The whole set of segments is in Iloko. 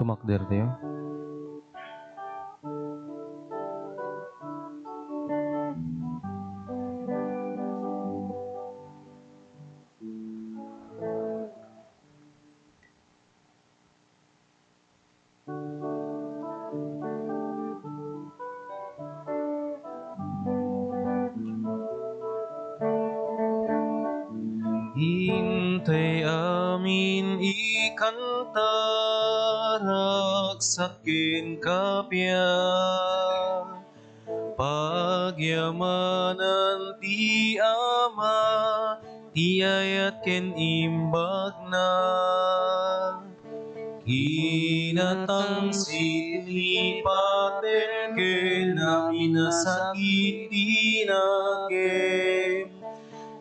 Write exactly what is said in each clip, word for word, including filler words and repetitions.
Tumakder tayo. Intay amin ikanta, ragsak ken kappia. Pagyamanan ti Ama, ti ayat ken imbagna. Kinatangsit ni paten ken amin a sakit ti nakem.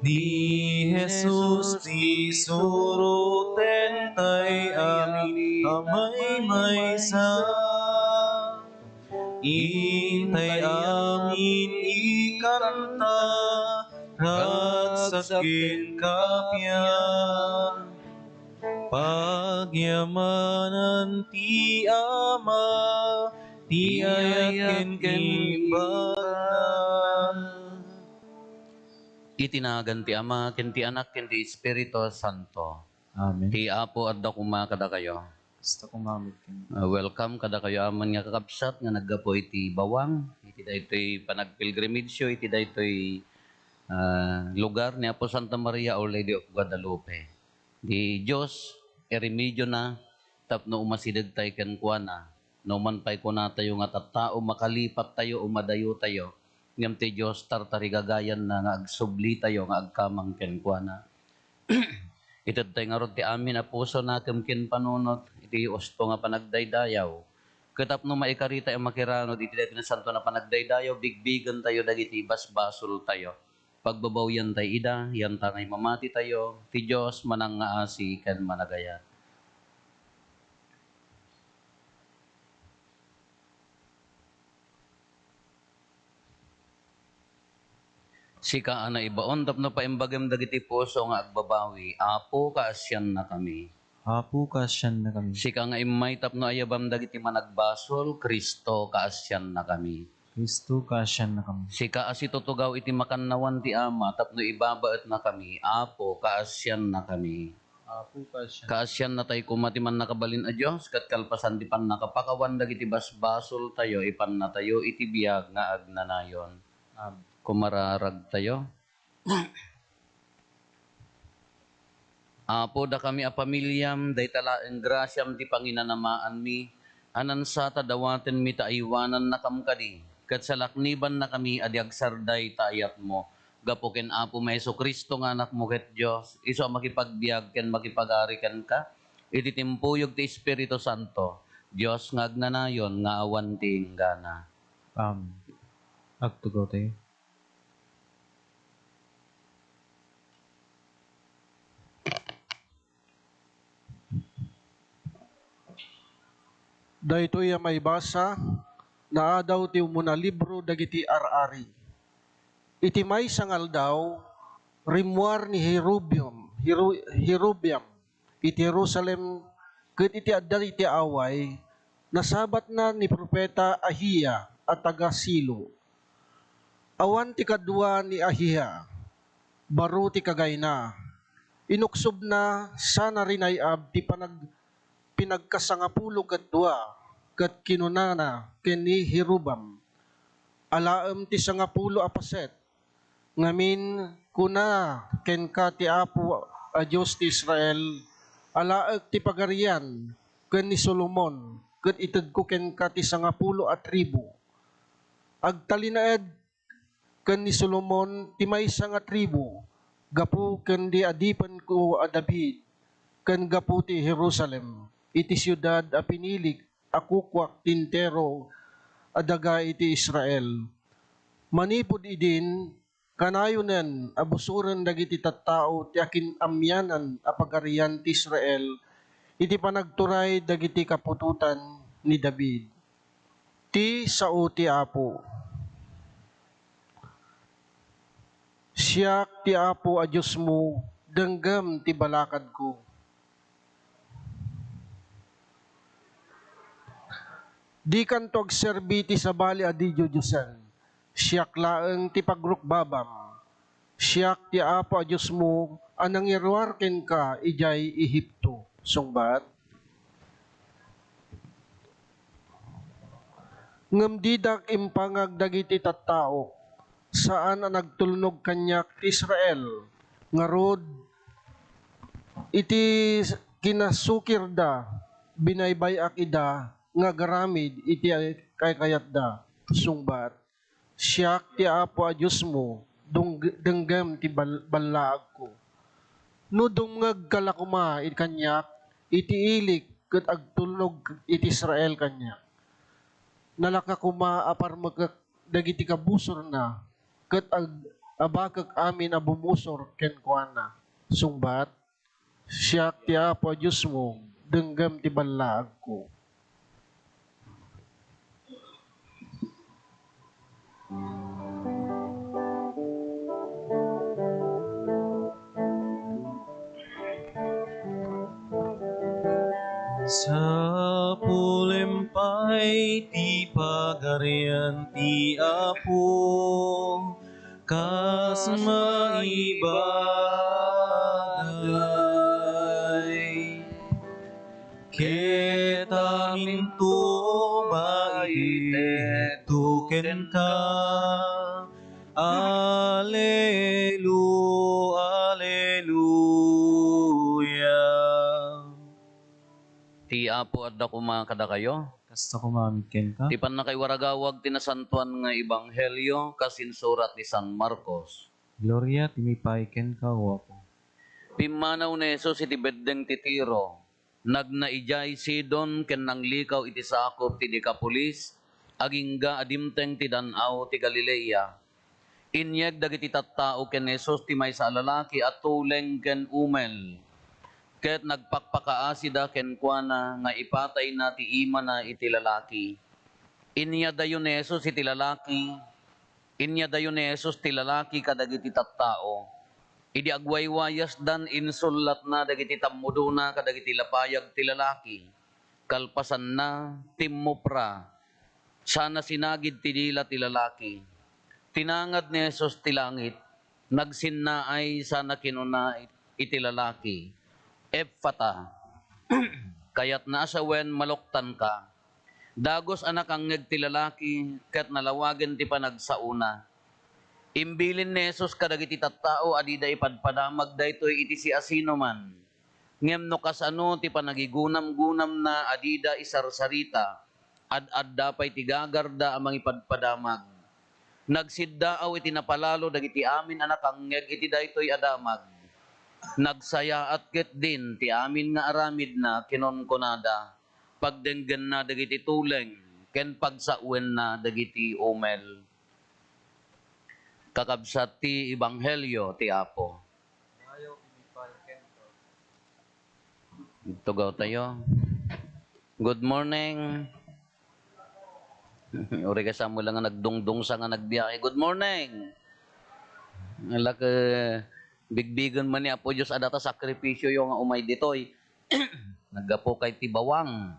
Ni Jesus ti suroten tay amin a maymaysa. Intay amin ikanta, ragsak ken kappia. Pagyamanan ti Ama, ti ayat ken imbagna. Iti nagan ti Ama, ken ti Anak, ken ti Espiritu Santo. Amen. Ti Apo adda koma kadakayo. Kasta koma met kenka. Ah, welcome kadakayo amin nga kakabsat nga naggapu iti bawang, iti daytoy panagpilgrimage, iti daytoy, ah, lugar ni Apo Santa Maria, Our Lady of Guadalupe. Ti Dios, irimediona tapno umasideg tay kenkuana. No man pay kunatayo nga tattao, makalipat tayo o madayo tayo, ngem ti Dios tartarigagayanna nga agsubli tayo nga agkamang kenkuana. Ited tay ngarud ti amin a puso, nakem ken panunot iti usto nga panagdaydayaw. Ket tapno maikarita a makiranud iti daytoy nasantoan a panagdaydayaw, bigbigen tayo dagiti basbasol tayo. Pagbabawian tay ida, yanta nga imamati tayo, ti Dios manangngaasi ken managayat. Sika a naibaon tapno paimbagem dagiti puso nga agbabawi, Apo, kaasiannakami. Apo, kaasiannakami. Sika nga immay tapno ayabam dagiti managbasol, Cristo, kaasiannakami. Cristo, kaasiannakami. Sika a situtugaw iti makannawan ti Ama tapno ibabaetnakami, Apo, kaasiannakami. Apo, kaasian. Kaasianna tay koma ti Mannakabalin a Dios, ket kalpasan ti pannakapakawan dagiti basbasoltayo, ipannatayo iti biag nga agnanayon. Amen. Kumararagtayo. Apo, dakami a pamiliam, dayta laeng grasiam ti panginanamaanmi, a nansata dawatenmi ta aywanannakam kadi, ket salaknibannakami a di agsarday ta ayatmo. Gapu ken Apomi a Jesu-Cristo nga Anakmo ket Dios, isu a makipagbiag ken makipagari kenka, iti timpuyog ti Espiritu Santo, Dios nga agnanayon nga awan ti inggana. Amen. Agtugaw tayo. Daytoy a maibasa, naadaw ti umuna libro dagiti ar-ari. Iti maysa nga aldaw, rimmuar ni Jeroboam, Jero-, Jeroboam iti Jerusalem ket iti adda iti away, nasabatna ni profeta Ahia a taga-Silo. Awan ti kadua ni Ahia, baro ti kagayna. Inuksobna sana rinay-ab ti panag-, pinagkasangapulo ket dua, ket kinunana ken ni Jeroboam, "Alaem ti sangapulo a paset." Ngamin, kuna kenka ti Apo a Dios ti Israel, "Alaek ti pagarian ken ni Solomon, ket itedko kenka ti sangapulo a tribu." Agtalinaed ken ni Solomon ti maysa nga tribu gapu ken di adipenko a David, ken gapu ti Jerusalem, iti siudad a pinilik a kukuak ti entero a daga iti Israel. Manipud idin, kanayonen a busoren dagiti tattao ti akin-amianan a pagarian ti Israel iti panagturay dagiti kaputotan ni David. Ti sao ti Apo. Siak ti Apo a Diosmo, denggem ti balakadko. Dikanto agserbi ti sabali a didiodiosen. Siak laeng ti pagrukbabam. Siak ti Apo a Diosmo a nangiruar kenka idiay Egipto. Sungbat. Ngem didak impangag dagiti tattaok, saan a nagtulnog kaniak ti Israel. Ngarud, iti kinasukirda, binaybay-ak ida nga agaramid iti kaykayatda. Sungbat, siak ti Apo a Diosmo, dung-, denggem ti bal-, ballaagko. No dumngegka la koma iti kaniak, iti ilik ket agtulnog iti Israel kaniak. Nalaka koma a parmekek dagiti kabusorna, ket ag-, abakek amin a bumusor kenkuana. Sungbat, siak ti Apo a Diosmo, denggem ti ballaagko. Sapulem pay ti Pagarian ti Apo kas maibagay. Ket aminto maitedto kenka. Alelu-, Aleluya. Ti Apo adda koma kadakayo. Kasta koma met kenka. Ti pannakaiwaragawag ti nasantoan nga ebanghelio kas insurat ni San Marcos. Gloria ti maipaay kenka, O Apo. Pimmanaw ni Jesus iti beddeng ti Tiro. Nagna idiay Sidon ken nanglikaw iti sakup ti Decapolis, agingga a dimteng ti Dan-aw ti Galilea. Inyeg dagiti tattao ken ni Jesus ti maysa a lalaki a tuleng ken umel, ket nagpakpakaasida kenkuana nga ipatayna ti imana iti lalaki. Inyadayo ni Jesus iti lalaki, inyadayo ni Jesus ti lalaki kadagiti tattao. Idi agwaywayasdan, insullatna dagiti tammudona kadagiti lapayag ti lalaki. Kalpasanna, timmupra. Sana sinagid ti dila ti lalaki. Tinangad ni Jesus ti langit, nagsinnaay sana kinuna iti lalaki, "Efata." Kayatna a sawen, "Maluktanka." Dagus a nakangngeg ti lalaki ket nalawagen ti panagsaona. Imbilin ni Jesus kadagiti tattao a dida ipadpadamag daytoy iti siasinoman. Ngem no kasano ti panagigunamgunamna a dida isarsarita, ad-adda pay ti gagarda a mangipadpadamag. Nagsiddaaw iti napalalo dagiti amin a nakangngeg iti daytoy a damag. Nagsayaat ketdin ti amin nga aramidna, kinunkunada, pagdenggenna dagiti tuleng ken pagsawenna dagiti umel. Kakabsat ti ebanghelio ti Apo. Tugaw tayo. Good morning. Uri ka, Samuel, nga nagdungdungsa nga nagbiyahe. Good morning. Alak, eh, bigbigen man ni Apo Dios a data sakripisyo yo nga umay ditoy. Naggapu kay ti bawang.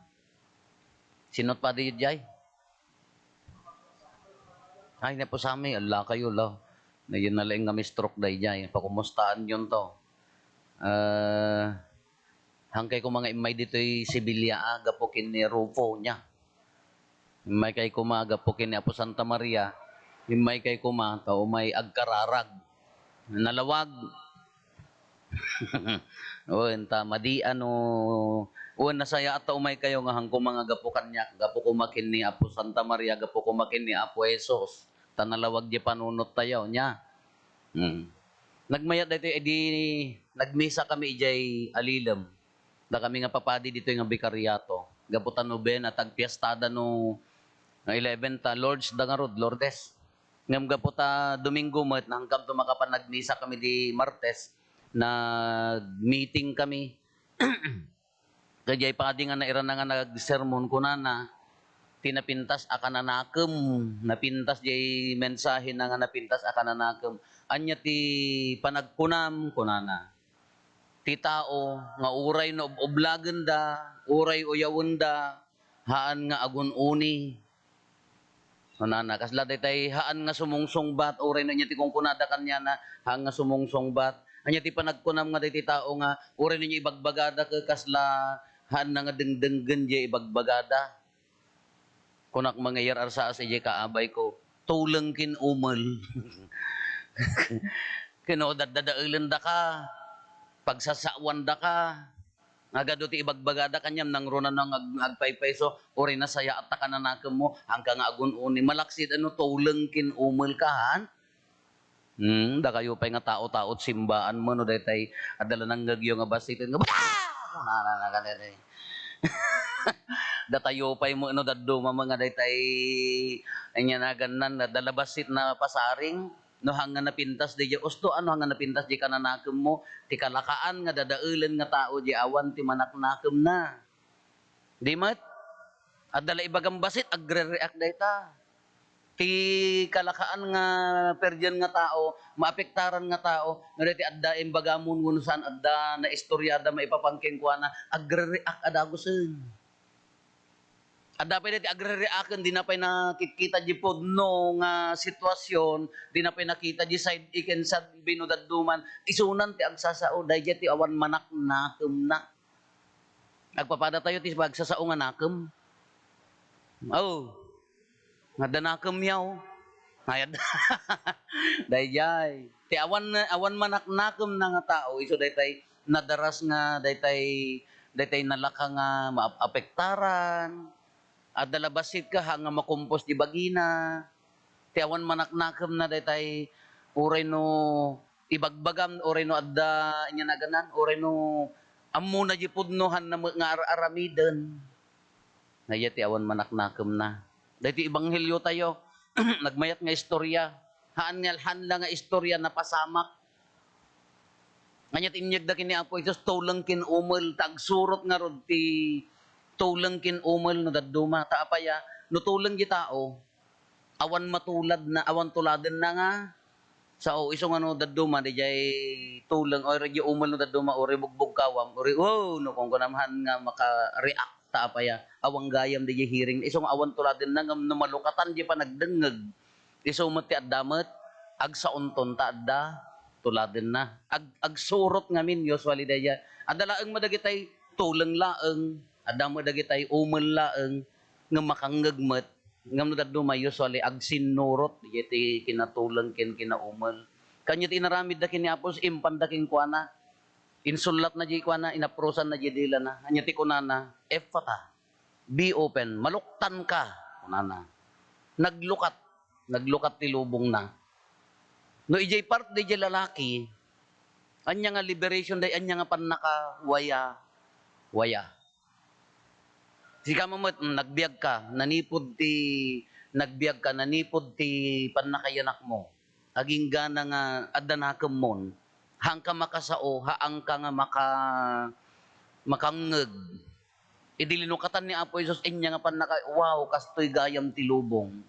Sinot pa di jay? Ay, napo sa amin, ala kayo, la. Na yun na lang nga mi-stroke dayjay. Pakumustaan yun to. Ah, hangkay ko mga imay ditoy Sevilla, ah, gapu kin ni Rufo niya. Imay kay kuma gapu kin ni Apo Santa Maria. Imay kay kuma, ta umay agkararag. Nalawag. Wen, ta madi, ano, wen, nasayaat ta umay kayo nga hangko mangagapu kaniak, gapu koma ken ni Apo Santa Maria, gapu koma ken ni Apo Jesus, ta nalawag di panunot tayo, nya. Hmm. Nagmayat daytoy, idi nagmisa kami idiay Alilem. Da kami nga papadi ditoy nga bikariato. Gapu ta nobena, tagpiestada no, no eleven ta, Lourdes da ngarud, Lourdes. Ngem gapu ta Domingo met, nangkamto makapan nagmisa kami di Martes, nag-meeting kami. Kadiay padi nga nairana nga nagsermon, kunana, ti napintas a kananakem, napintas diay mensahena nga napintas a kananakem. Ania ti panagkunam, kunana. Ti tao nga uray no ob-oblagenda, uray uyawenda, haan nga agun-uni. Kunana, kasla daytay haan nga sumungsungbat, uray no ania ti kunkunada kaniana, haan nga sumungsungbat. Ania ti panagkunam nga daytoy tao nga uray no ania ibagbagada ket kasla haanna nga dengdenggen diay ibagbagada? Kunak, mangayar-arsaas idiay kaabayko, tuleng ken umel. Ken no daddadaelendaka, pagsasaoandaka, nga adu ti ibagbagada kaniam, nangruna nga ag-, agpaypayso, uray nasayaat ta kananakemmo, haanka nga agun-uni, malaksid a no tuleng ken umel ka, haan? Hmm, dakayo pay nga tao-tao ti simbaan mo no daytay adda la nangngegyo nga bassit nga, "Bah!" Datayo pay mo no dadduma nga daytay, ania naganna, adda la bassit nga pasaring, no haan nga napintas diay usto, no haan nga napintas diay kananakemmo, ti kalakaan nga dadaelen nga tao diay awan ti manaknakemna. Di met? Adda la ibagam bassit, agre-react dayta. Ti kalakaan nga perdian nga tao, maapektaran nga tao, no daytoy adda imbagamon wenno saan adda naistoriada maipapan kenkuana, agre-react a dagusen. Adda pay daytoy agre-react-en, dina pay nakitkita diay pudno nga sitwasion, dina pay nakita diay side A ken side B no dadduman, isunan ti agsasao, daydiay ti awan manaknakemna. Agpapadatayo ti pagsasao nga nakem. Oh, nga adda nakemyo. Ay, adda. Daydiay. Ti awan, awan manaknakemna nga tao, isu daytay nadaras nga daytay, daytay nalaka nga maapektaran. Adda la bassit ka, haan nga makumpos diay bagina. Ti awan manaknakemna daytay, uray no ibagbagam, uray no adda, ania naganna, uray no ammona diay pudno, haanna met nga ar-aramiden. Daydiay ti awan manaknakemna. Daytoy ebangheliotayo, nagmayat nga istoria. Haan nga, haan la nga istoria, napasamak. Ania ti inyegda ken ni Apo Jesus? Tuleng ken umel, ta agsurot ngarud ti tuleng ken umel no dadduma. Ta apay a, no tuleng diay tao, awan matulad na, awan tuladenna nga sao. Isu nga no dadduma, daydiay tuleng, uray diay umel no dadduma, uray bugbugkawam, uray, wow, no kunkunam, haan nga maka-react. Ta apay a, awan gayam daydiay hearing. Isu nga awan tuladenna ngem no malukatan diay panagdengngeg, isu met ti adda met, agsaonton ta adda tuladenna. Ag-, agsurot ngamin, usually, daydiay. Adda laeng met dagitay tuleng laeng, adda met dagitay umel laeng, ngem makangngeg met. Ngem no dadduma, usually, agsinnurot daydiay ti kinatuleng ken kinaumel. Ania ti inaramidda ken ni Apo Jesus? Impanda kenkuana. Insullatna diay kuana, inaprusanna diay dilana. Ania ti kunana? "Ephphatha, be open, maluktanka," kunana. Naglukat, naglukat ti lubongna. No idiay part daydiay lalaki, ania nga liberation day, ania nga pannakawaya-waya. Sika met, mm, nagbiagka, nanipud ti, nagbiagka, nanipud ti pannakayanakmo. Aginggana nga adda nakemmon, haanka makasao, haanka nga maka-, makangngeg. Idi linukatan ni Apo Jesus, ania nga pannaka-, wow, kastoy gayam ti lubong.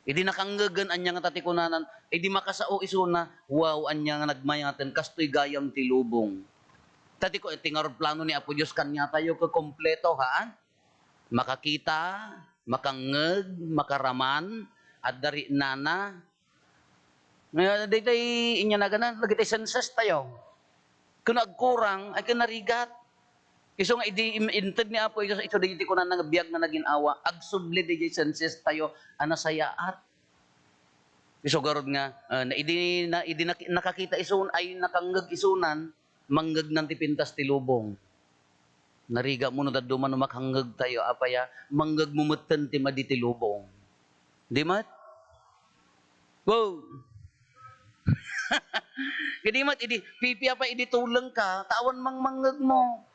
Idi nakangngegen, ania ngata ti kunanan? Idi makasao isuna, wow, ania nga nagmayaten, kastoy gayam ti lubong. Ta ti ku-, ti ngarud plano ni Apo Dios kaniatayo, ket kompleto, haan? Makakita, makangngeg, makaraman, adda rinnana. Nga daytoy, ania naganna, dagiti senses tayo. Ken agkurang, ay ken narigat. Isu nga idi im-, inted ni Apo Jesus, isu daytoy ti kunana nga biag nga nagin-awa, agsubli daydiay senses tayo a nasayaat. Isu garud nga, ah, na idi na, idi nak-, nakakita isun-, ay nakangngeg isunan, mangngegnan ti pintas ti lubong. Narigatmo no dadduma no makangngeg tayo, apay a, mangngegmo metten ti madi ti lubong. Di met? Wow! Kadi met, idi, pipiya pay idi tulengka, ta awan mangmangngegmo.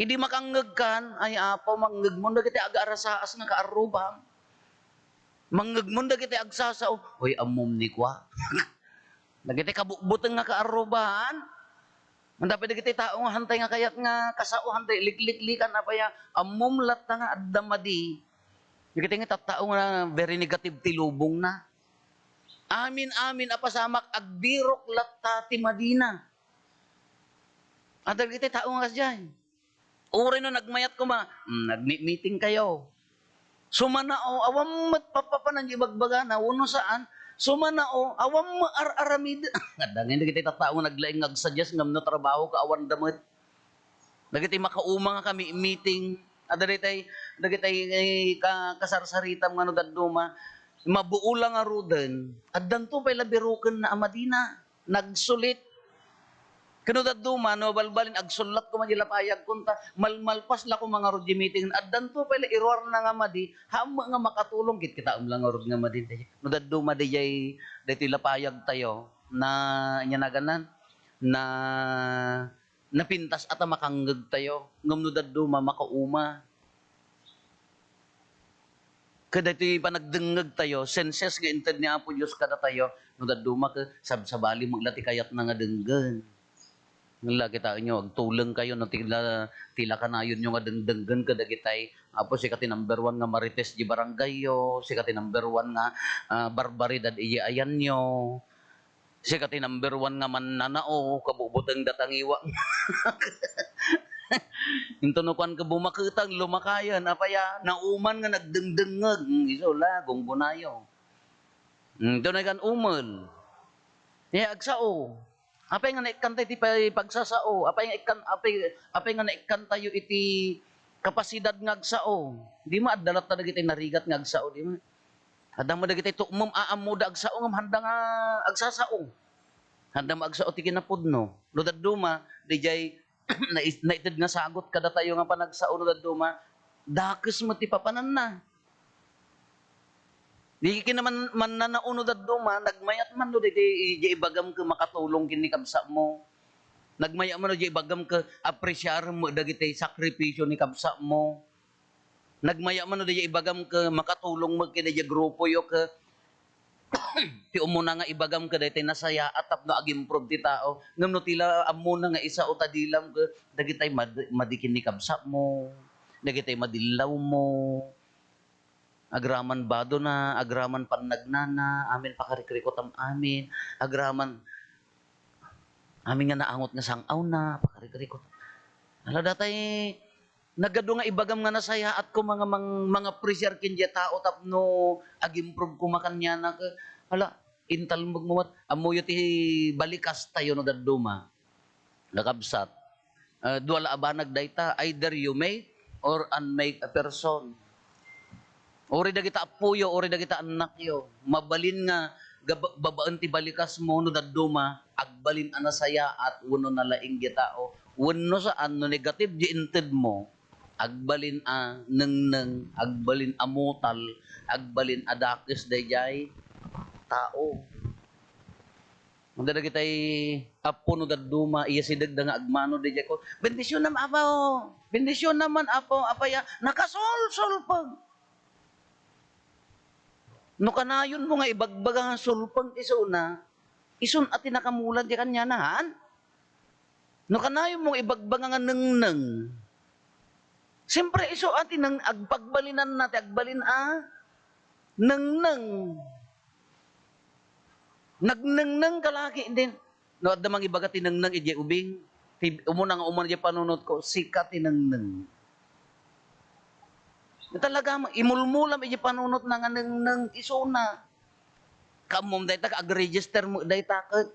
Idi makangngegkan, ay, Apo, mangngegmon dagiti agaarasaas nga kaarrubam. Mangngegmon dagiti agsasao, "Oy, ammom ni kua." Dagiti kabutbuteng nga kaarruban. Manta pay dagiti tao nga hantay nga kayat nga kasao, hantay likliklikan, apay a, ammom latta nga adda madi. Dagiti nga tattao nga very negative ti lubongna. Amin-amin a pasamak, agbirok latta ti madina. Adda dagiti tao nga kasdiay. Uray no nagmayat koma, "Hmm, nagmi-meeting kayo." Sumanao, awan met papapanan di ibagbagana, wenno saan, sumanao, awan met ar-aramid. Adda ngay dagiti tattao nga naglaing nga agsuggest ngem no trabaho ka, awan da met. Dagiti makauma nga kami-meeting, adda daytay, dagitay, eh, ka-, kasarsaritam nga no dadduma, mabuo la ngaruden, addanto pay la birokenna a madina, nagsulit. Ken no dadduma, no balbalin, agsullat koma di lapayag kunta, malmalpas la koma ngarud di meeting, addanto pay la iruarna nga madi, haan met nga makatulong, kitkitaem la ngarud nga madi. No dadduma, dayjay, daytoy lapayag tayo, na, ania naganan, na, napintas a ta makangngeg tayo, ngem no dadduma, makauma. Ket daytoy panagdengngeg tayo, senses nga inted ni Apo Dios kadatayo, no dadduma ket sabsabali met la ti kayatna nga denggen. Ngem la, kitaenyo, agtuleng kayo no ti la, ti la kanayonyo nga dengdenggen kadagitay, apo, sika ti number one nga marites di barangayyo, sika ti number one nga, ah, barbaridad idi ayanyo. Sika ti number one nga mannanao, kabubuteng data ngiwak. Into no kuan ka bumaketang, lumakayan, apay a, nauman nga nagdengdengngeg. Hmm, isu la, gunggunayo. Hmm, duna kan umel. Eh, agsao. Apay nga naikkan tayo ti pay-, pagsasao? Apay nga ikkan, apay, apay nga naikkan tayo iti kapasidad nga agsao? Di ma, adda latta dagiti narigat nga agsao, di ma? Adda met dagiti tukmem a ammoda agsao ngem handa nga agsasao. Handa nga agsao ti kinapudno. No dadduma, dijay nais-, naited nga sagot kadatayo nga panagsao no dadduma, dakes met ti papananna. Di kinaman-, mannanao no dadduma, nagmayat man no dijay, dijay ibagam ket makatulong ken ni kabsatmo. Nagmayat man no dijay ibagam ket apresiarem met dagiti sakripisio ni kabsatmo. Nagmayat man no dijay ibagam ket makatulong met ken dijay grupoyo ket ti umuna nga ibagam ket daytoy nasayaat tapno ag-improve ti tao. Ngem no ti la ammona nga isao ta dilam ket dagitay mad-, madi ken ni kabsatmo, dagitay madillawmo, agraman badona, agraman pannagnana, amin pakarikrikutam amin, agraman amin nga naangot nga sang-awna, pakarikrikut. Ala, datay nagadu nga ibagam nga nasayaat koma nga mang-, mangapresiar ken diay tao tapno ag-improve koma kaniana ket, ala, intalmegmo met. Ammoyo ti balikas tayo no dadduma. Kakabsat, ah, dua la a banag dayta, either you make or unmake a person. Uray dagita appoyo, uray dagita annakyo, mabalin nga gab-, babaen ti balikasmo no dadduma, agbalin a nasayaat wenno nalaing diay tao, wenno saan no negative diay intedmo, agbalin a nengneng, agbalin a mutal, agbalin a dakes daydiay tao. Adda dagitay appo no dadduma, iya sidegda nga agmano daydiay ko, "Bendisyonam, Apo! Bendisyonam man, Apo!" Apay a, nakasulsulpeng. No kanayonmo nga ibagbaga nga sulpeng isuna, isun a ti nakamulad diay kaniana, haan? No kanayonmo nga ibagbaga nga nengneng, siyempre, isu a ti neng-, agpagbalinanna ti agbalin a nengneng. Nagnengneng ka lagi, din. No adda mangibaga ti nengneng idiay ubing, ti umuna nga umuna idiay panunotko, sika ti nengneng. Talaga, imulmulam idiay panunotna nga nengneng isuna. Kammom dayta, ag-register mo dayta ket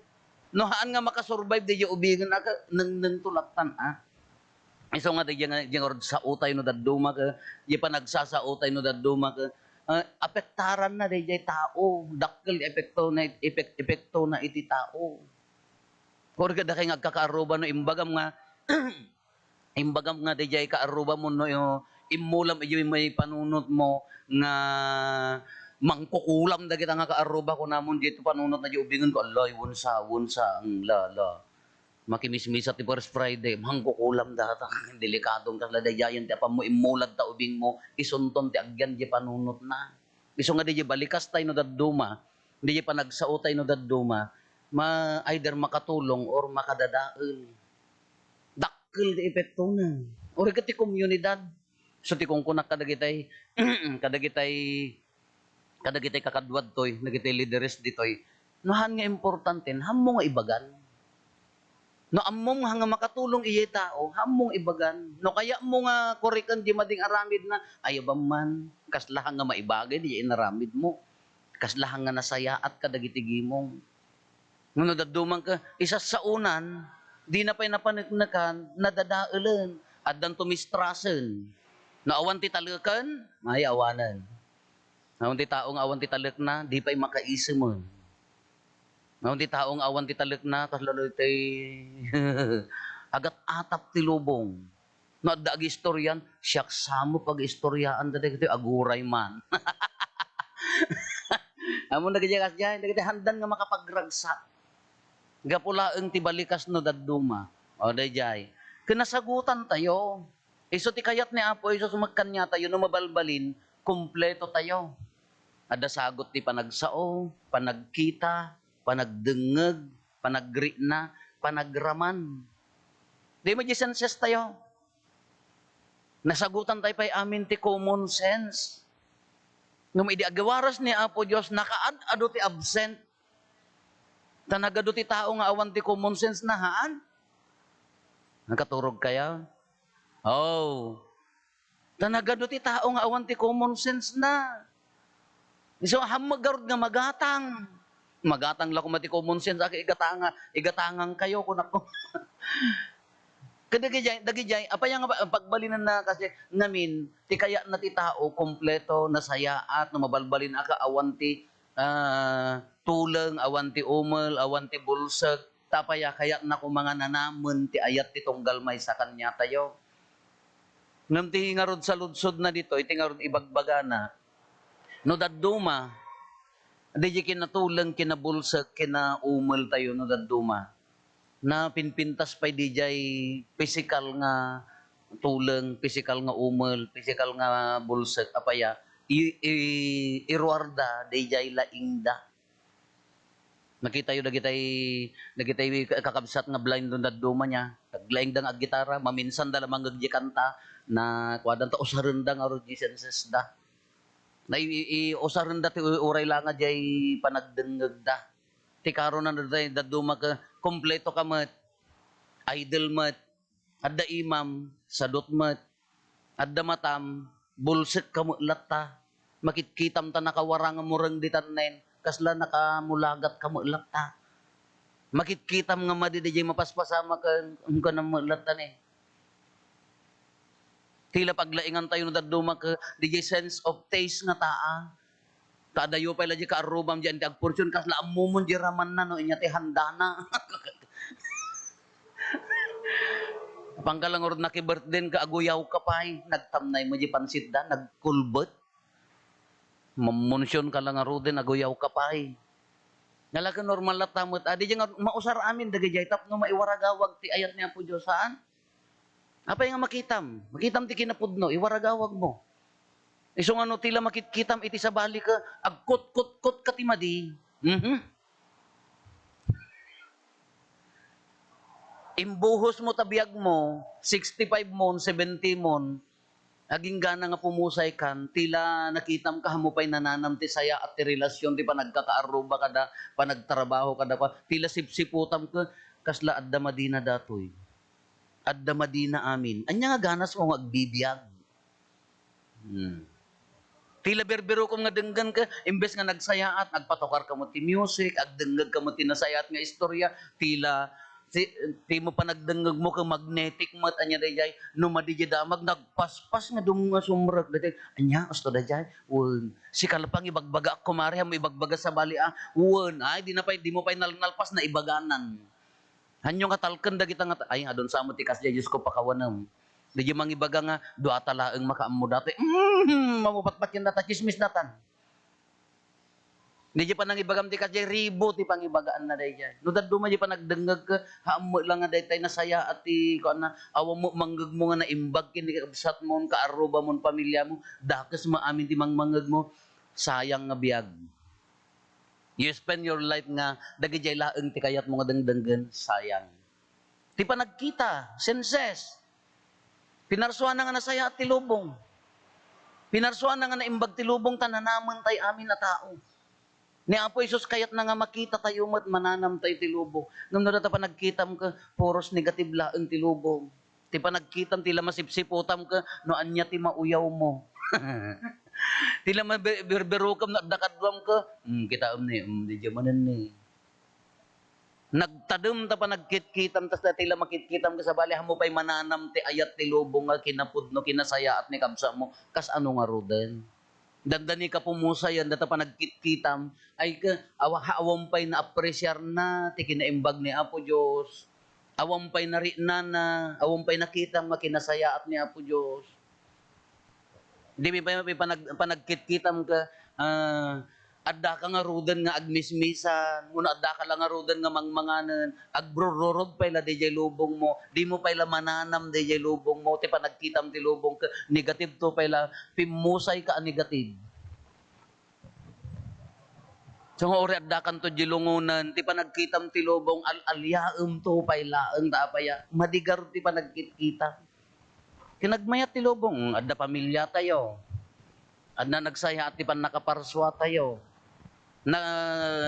no haan nga makasurvive daydiay ubingen a ket nengneng to lattan, a. Isu nga daydiay nga, daydiay nga rod sao tayo no dadduma ket, daydiay panagsasao tayo no dadduma ket, ah, apektaranna daydiay tao. Dakkel ti epektona, epek-, epektona iti tao. Uray kadakay nga agkakaarruba no imbagam nga, imbagam nga daydiay kaarrubam no immulam idiay panunotmo nga mangkukulam dagita nga kaarruba, kunamon diay panunotna diay ubingen ko, "Alay, wensa, wensa, ang la, la." Makimismisa ti First Friday, mangkukulam data. Delikadon kasla daydiayen ti apanmo, immulad ta ubingmo, isunton ti agyan diay panunotna. Isu nga daydiay balikas tayo no dadduma, daydiay panagsao tayo no dadduma, ma-, either makatulong or makadadael. Dakkel ti epektona. Uray ket ti komunidad. So, ti kunkunak kadagitay, kadagitay kadagitay kakaduad toy, dagitay lideres ditoy, no haan nga importante, haanmo nga ibagan. No ammom nga makatulong iyay tao, hammong ibagan. No kayatmo nga kuriken di mading aramidna, ayabam man. Kasla nga maibagay di inaramidmo. Kasla nga nasayaat kadagiti gimong. Ngem no daddumanka, isassaonan, dina pay napaneknekan, nadadaelen, addan tumistrasen. No awan ti taleken, ay awanen. Awan ti tao nga awan ti talekna, di pay makaisemen. Awan ti tao nga awan ti talekna, kasla daytoy agat-atap ti lubong. No adda agistorian, siak samo pag-istoriaan dagitoy aguray man. Ammon dagiti kasdiay, dagiti handan nga makapagragsak. Gapu laeng ti balikas no dadduma. O, daydiay. Ken nasagutan tayo. Isu ti kayat ni Apo Jesus met kaniatayo no mabalbalin, kompleto tayo. Adda sagut ti panagsao, panagkita, panagdengngeg, panagrikna, panagraman. Di met di senses tayo. Nasagutan tayo pay amin ti common sense. Ngem idi agawaras ni Apo Dios, nakaad-adu ti absent. Ta nagadu ti tao nga awan ti common sense na, haan? Nakaturog kayo? Oh. Ta nagadu ti tao nga awan ti common sense na. Isu, hammeg garud nga magatang. Magatang la koma ti common sense, agi igatanga, igatangan kayo, kunako. Kadagijay, dagijay, apay nga ba-, pagbalinanna kasi ngamin, ti kayatna ti tao, kompleto, nasayaat, no mabalbalinaka, awan ti, ah, tuleng, awan ti umel, awan ti bulsek, ta apay a kayatna koma nga nanamen ti ayat ti tunggal maysa kaniatayo. Ngem ti ngarud saludsodna ditoy, ti ngarud ibagbagana, no dadduma, daydiay kinatuleng, kinabulsek, kinaumel tayo no dadduma. Napinpintas pay daydiay pisikal nga tuleng, pisikal nga umel, pisikal nga bulsek, apay a, i-, i-, iruarda daydiay laingda. Nakitayo dagitay, dagitay kakabsat nga blind no dadduma nia. Naglaingda nga aggitara, maminsanda la mangngeg di kanta, na kuadanta, usarenda ngarud di sensesda. Na i-, i-, usarenda ti u-, uray la nga diay panagdengngegda. Ti karon na daydiay dadduma ket kompleto ka met, idol met, adda imam, sadut met, adda matam, bulsek ka met latta. Makitkitam ta nakawarang a mureng di tannen, kasla nakamulagat ka met latta. Makitkitam nga madi daydiay mapaspasamak ken, ken met latta ni. Ti la paglaingan tayo no dadduma ket daydiay sense of taste nga taa. Ta adayo pay la di kaarrubam di agporsion, kasla ammomon di ramanna no inya ti handana. Apangka la ngarud naki-birthday ka, aguyaw ka pay. Nagtamnay mo di pansitda, nagkulbet. Mamunsion ka la ngaruden, aguyaw ka pay. Nalaken normal latta met. Adi di nga mausar amin dagijay tapno maiwaragawag ti ayat ni Apo Dios, haan? Apay nga makitam? Makitam ti kinapudno, iwaragawag mo. Isu nga no ti la makitkitam iti sabali ka, agkutkutkot ka ti madi. Mhm. Imbuhos mo ta biag mo, sixty-five mon, seventy mon, aginggana nga pumusay kan, ti la nakitam ka, ammo pay nananam ti sayaat ti relasyon, ti panagkakaarruba kada, panagtrabaho kada, ti la sipsiputam ka, kasla adda madina datoy. Adda madina amin. Ania nga ganas mo nga agbibiag? Hmm. Ti la birbirokom nga denggen ka, imbes nga nagsayaat, nagpatukar ka met ti music, agdengngeg ka met ti nasayaat nga istorya, ti la, ti, ti mo panagdengngeg mo ket magnetic met, ania daydiay, no madi di damag, nagpaspas nga dum nga sumrek, daydiay, ania, usto daydiay, wen, sika la pangibagbaga, kumare, ammo ibagbaga sabali, a, wen, ay, di na pay, di mo pay nal-, nalpas, naibaganan. Hanyo nga talken dagita nga ta-, ay, adun sa mo ti kasdiay, Diyos ko, pakawanem. Daydiay mangibaga nga, dua ta laeng makaammo datoy. Mm, mamupatpatyen data, chismis datan. Daydiay panangibagam ti kasdiay, ribo ti pangibagaanna daydiay. No dadduma diay panagdengngeg ka, haammo la nga daytay nasayaat ti, kuanna, awan mo mangngegmo nga naimbag ken ni kabsatmo, kaarrubamon, pamiliamo, dakes mo amin ti mangmangngegmo, sayang nga biag. You spend your life nga dagidiay laeng ti kayatmo nga dengdenggen, sayang. Ti panagkita, senses. Pinarsuana nga nasayaat ti lubong. Pinarsuana nga naimbag ti lubong ta nanamen tay amin a tao. Ni Apo Jesus, kayatna nga makita tayo met mananam tayo ti lubong. Ngem no data panagkitam ket puros negative laeng ti lubong. Ti panagkitam, ti la masipsiputam ket no ania ti mauyawmo. Ti la mabe-, berberukam no adda kaduam ket, "Hmm, kitaem ni, hmm, di manen ni." Nagtadem ta panagkitkitam, tas dati la makitkitam ket sabali, ammo pay mananam ti ayat ti lubong nga kinapudno, kinasayaat ni kabsatmo, kas ano ngaruden? Dandani ka pumusayan, data panagkitkitam, ay ka, awa-, awan pay naapresiarna ti kinaimbag ni Apo Dios. Awan pay nariknana, awan pay nakitam nga kinasayaat ni Apo Dios. Di mi pay mapipanag-, panagkitkitam ka, ah, adda ka ngaruden nga agmismisan, wenno adda ka la ngaruden nga mangmanganen, agrururod pay la diay lubongmo, dimo pay la mananam diay lubongmo, ti panagkitam ti lubong ka, negative to pay la, pimmusay ka a negative. So, nga uri adda kanto di lungonen, ti panagkitam ti lubong, al-, aliaem to pay laeng, ta apay a, madigar ti panagkitkitam. Kinagmayat ti lubong, adda pamilya tayo. Adda nagsayaat ti pannakaparsua tayo. Na,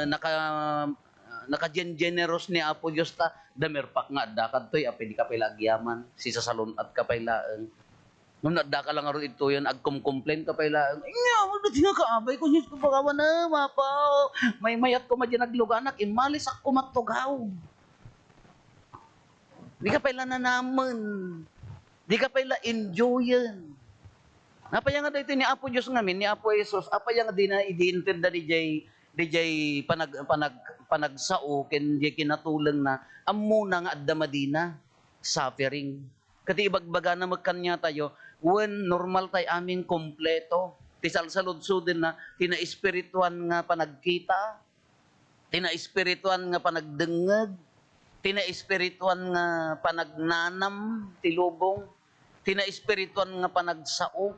naka, nakagen-generous ni Apo Dios ta, damerpak nga adda kadtoy, apay di ka pay la agyaman, sisasalun-at ka pay laeng. Ngem no adda ka la ngarud ditoyen, agkumcomplain ka pay laeng. Ania, magdati nga kaabay ko, Diyos ko, pakawan, ah, mapaw. Maymayat ko madi nagluganak, immalis ak kumat tugaw. Di ka pay la nanamen. Di ka pay la enjoyen. Apay nga daytoy ni Apo Dios ngamin, ni Apo Jesus, apay nga dina idi intedda dijay, dijay panag-, panag-, panagsao ken dijay kinatulengna, ammona nga adda madina, suffering. Ket ti ibagbagana met kaniatayo, wen normal tay amin kompleto. Ti salsaludsodenna, ti naespirituan nga panagkita, ti naespirituan nga panagdengngeg, ti naespirituan nga panagnanam ti lubong, ti naespirituan nga panagsao.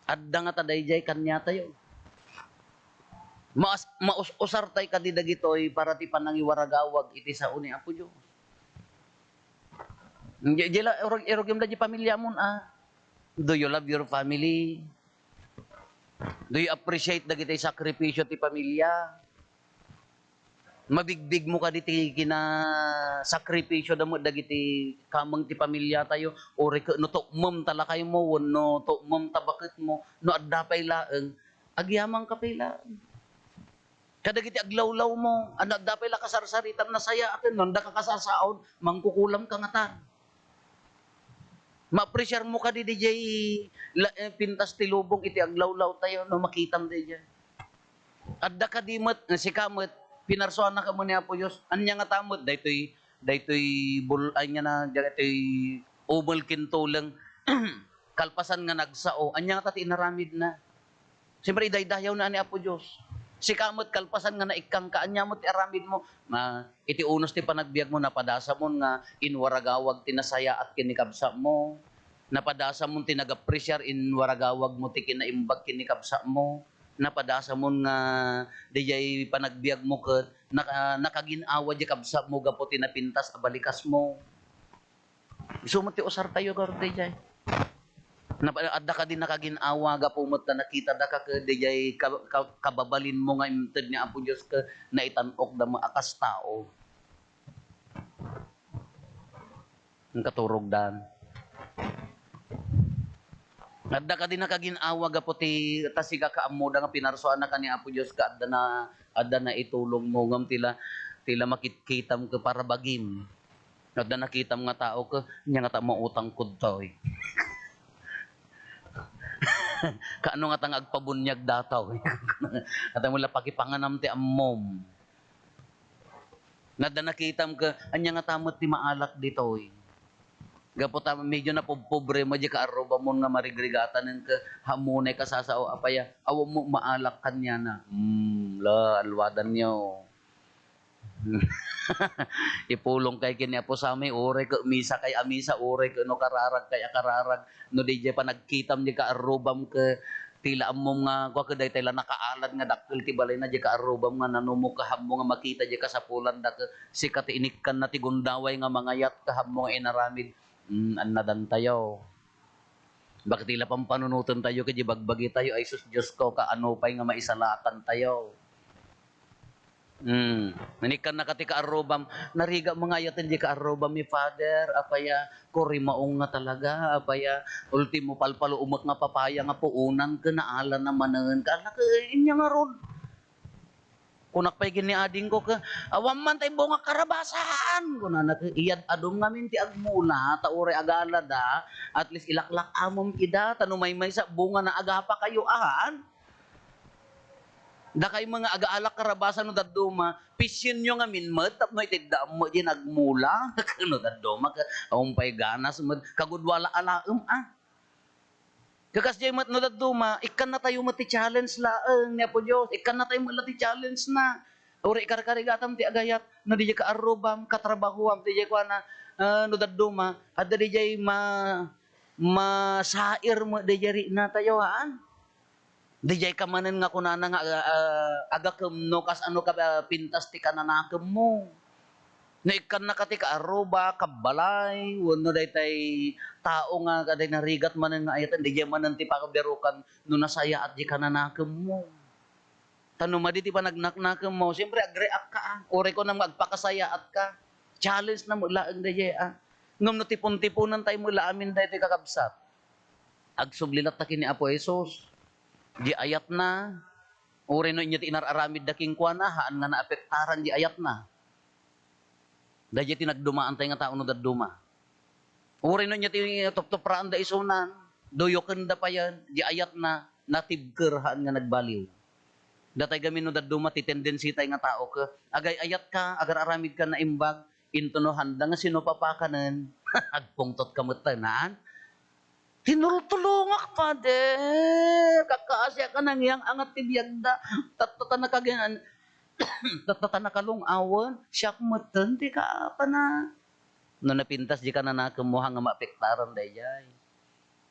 Adda ngata daydiay kaniatayo. Maus-, maus-usar tay kadi dagitoy para ti panangiwaragawag iti sao ni Apo Dios. Di, di la, irug-, irugim da di pamiliamon, ah. Do you love your family? Do you appreciate dagiti sakripisyo ti pamilya? Mabigbigmo kadi ti kinasakripisyo da met dagiti kameng ti pamilya tayo? Uray ket no tukmem ta lakaymo wenno tukmem ta baketmo, no adda pay laeng, agyamanka pay laeng. Kadagiti aglawlawmo, a no adda pay la kasarsaritan, nasayaaten, no adda ka kasasaon, mangkukulamka ngatan. Maapresiarmo kadi diay la-, eh, pintas ti lubong iti aglawlaw tayo, no makitam diay. Adda kadi met, eh, sika met, pinarsuanaka met ni Apo Dios, ania ngata met, daytoy, daytoy bul-, ania na, daytoy umel ken tuleng, kalpasan nga nagsao, ania ngata ti inaramidna? Siyempre, idaydayawna ni Apo Dios. Sika met, kalpasan nga naikkangka, ania met ti aramidmo? Ma-, iti unos ti panagbiagmo, napadasamon nga inwaragawag ti nasayaat ken ni kabsatmo. Napadasamon ti nagapresiar, inwaragawagmo ti kinaimbag ken ni kabsatmo. Napadasamon nga diay panagbiagmo ket naka-, nakagin-awa diay kabsatmo gapu ti napintas a balikasmo. Isu met ti usartayo, garud, daydiay. Napa-, adda kadi nakagin-awa gapu met ta nakitadaka ket daydiay ka-, ka-, kababalinmo nga inted ni Apo Dios ket naitan-okda met a kas tao. Ang katurogdan. Adda kadi nakagin-awa gapu ti ta sika kaammoda nga pinarsuanaka ni Apo Dios ket adda na, adda naitulongmo ngem ti la, ti la makitkitam ket para bagim. Adda nakitam nga tao ket, ania ngata mautangko ditoy? Kaano ngata nga agpabuniag datoy? Ngata mo la pakipanganam ti ammom. Adda nakitam ket, ania ngata met ti maalak ditoy? Gapu ta medyo napubpobre mo diay kaarrubamon nga marigrigatanen ket, ammo nay kasasao, apay a, awan mo maalak kaniana. Hmm, la, alwadanyo. Ipulongkay ken ni Apo Samay, uray ket misakay a misa, uray ket no kararagkay a kararag, no diay panagkitam diay kaarrubam ket ti la ammom nga, kua ket daytay la nakaalad nga dakkel ti balayna diay kaarrubam nga nanumok ket ammo nga makita diay kasapulanda ket sika ti inikkanna ti gundaway nga mangayat ket ammo nga inaramid, mm, annadantayo. Bakit ti la pampanunotentayo ket diay bagbagitayo, ay sus, Diosko, kaano pay nga maisalakantayo? Hmm. Nanikkannaka ti kaarrubam, narigat mo nga ayaten di kaarrubam ni Father, apaya, kuri maong nga talaga, apaya, ultimo palpalo umek nga papaya nga puonan ken naala na manen. Kala ket, anya ngarud? Kunak pay ken ni adingko ket, "Awan man tay bunga karabasan," kunana ket, "Iyad-adum ngamin ti agmula, ta uray agalada, at least ilaklak-amom ida, ta no maymaysa bungana agapakayo, ahan." Dakay met nga agaalak karabasan no dadduma, pisyonyo ngamin met tapno iteddaam met diay nagmula. No dadduma, ka-, awan pay ganas met, kagudua la alaem, a. Kakas diay met no dadduma, ikkannatayo met ti challenge laeng ni Apo Dios, ikkannatayo met la ti challenge na. Uray ikarkarigatam ti agayat, no diay kaarrubam, katrabahoam, ti diay kuana, a, no dadduma, adda diay ma-, masair met diay riknatayo, haan? Diay ka manen nga kunana nga, ah, ah, "Agakemno, kas-ano ka, ah, pintas ti kananakemmo?" No ikkannaka ti kaarruba, kabbalay, wenno daytay tao nga kaday narigat manen nga ayaten, diay manen ti pakabirukan no nasayaat di kananakemmo. Ta no madi ti panagnaknakemmo, siyempre, agreact ka, ah. Uray kunam nga agpakasayaatka. Challenge na met laeng daydiay, ah. Ngem no tipon-tiponan tayo met la amin daytoy, kakabsat, agsubli latta ken ni Apo Jesus. Di ayatna, uray no ania ti inar-aramidda kenkuana, haan nga naapektaran di ayatna. Daydiay ti nagdumaantay nga tao no dadduma. Uray no ania ti tuptupraanda isunan, duyokenda payen, di ayatna, natibker haan nga nagbaliw. Datay gamin no dadduma ti tendensitay nga tao ket agay-ayatka, agar-aramidka naimbag, into no handa nga sinupapakanen, agpungtotka metten, haan? Tinultulongak, Father. Kakaasiak a nangyang-angat ti biagda. Tatta ta nakagan-, tatta ta nakalung-awen. Siak metten ti kaapana. No napintas di kananakemmo, haan nga maapektaran daydiay.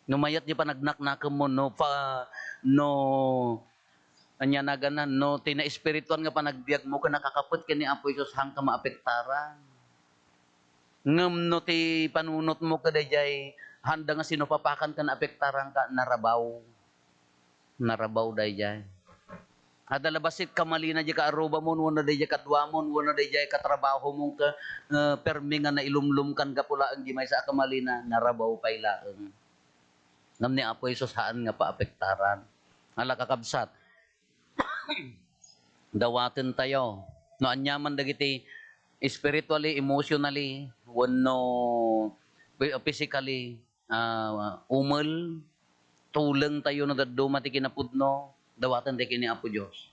No mayat di panagnaknakemmo, no pa-, no ania nagana, no ti naespirituan nga panagbiagmo ket nakakapet ken ni Apo Jesus, haan ka maapektaran. Ngem no ti panunotmo kadaydiay, handa nga sinupapakan ken apektaranka, narabaw. Narabaw daydiay. Adda la bassit kamalina di kaarrubamon, wenno daydiay kaduamon, wenno daydiay katrabahomon ket, eh, permi nga nailumlomkan gapu laeng di maysa a kamalina, narabaw pay laeng. Ngem ni Apo Jesus, haan nga paapektaran. Ala, kakabsat, dawatentayo. No aniaman dagiti spiritually, emotionally, wenno phy-, physically, ah, umel, tulengtayo no dadduma ti kinapudno, dawatentayo ken ni Apo Dios.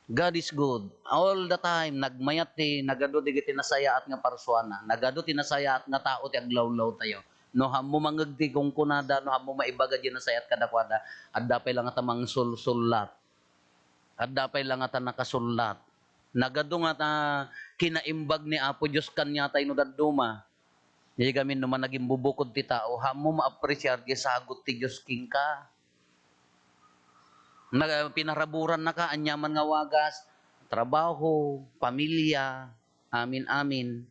God is good. All the time, nagmayat ti, nagadu dagiti nasayaat nga parsuana. Nagadu ti nasayaat nga tao ti aglawlawtayo. No hammo mangngeg ti kunkunada, no hammo maibaga diay nasayaat kadakuada, adda pay la ngata mangsulsullat. Adda pay la ngata nakasullat. Nagadu ngata kinaimbag ni Apo Dios kaniatayo no dadduma. Diay gamin no managimbubukod ti tao, hammo maapresiar diay sagut ti Dios kenka. Nag-, pinaraburannaka, aniaman nga wagas, trabaho, pamilya, amin-amin.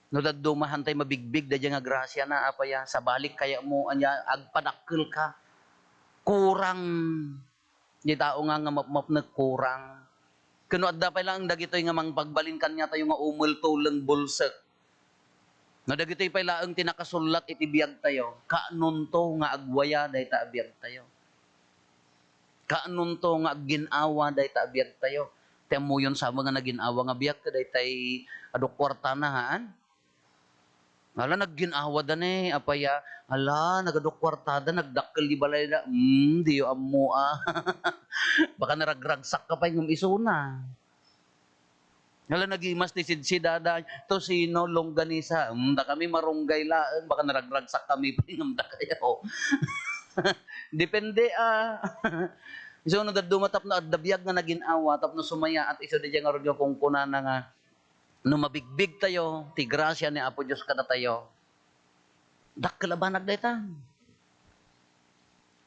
No dadduma, haantay mabigbig daydiay nga grasiana, apaya, sabali kayatmo, ania, agpadakkelka. Kurang. Di tao nga, nga mapmapnek, kurang. Ken no adda pay laeng dagitoy nga mangpagbalin kaniatayo nga umel, tuleng, bulsek. No dagitoy pay laeng ti nakasullat iti biagtayo, kaanonto nga agwaya dayta a biagtayo. Kaanonto nga aggin-awa dayta a biagtayo. Ti ammoyon sa nga nagin-awa nga biag, kadaytay adu kuartana, haan? Ala, naggin-awa da ne, apaya, ala, nagadu kuartada, nagdakkel di balayda. Hmm, diyo ammo, a. Baka naragragsakka pay ngem isuna. Ala, nagimas ti sidsidada, tocino, longganisa. Hmm, dakami marunggay laeng, baka naragragsakkami pay ngem dakayo. Depende, a. Isu no dadduma tapno adda biag nga nagin-awa, tapno sumayaat isu daydiay ngarud nga kunkunana nga, no mabigbigtayo ti grasia ni Apo Dios kadatayo, dakkel a banag dayta.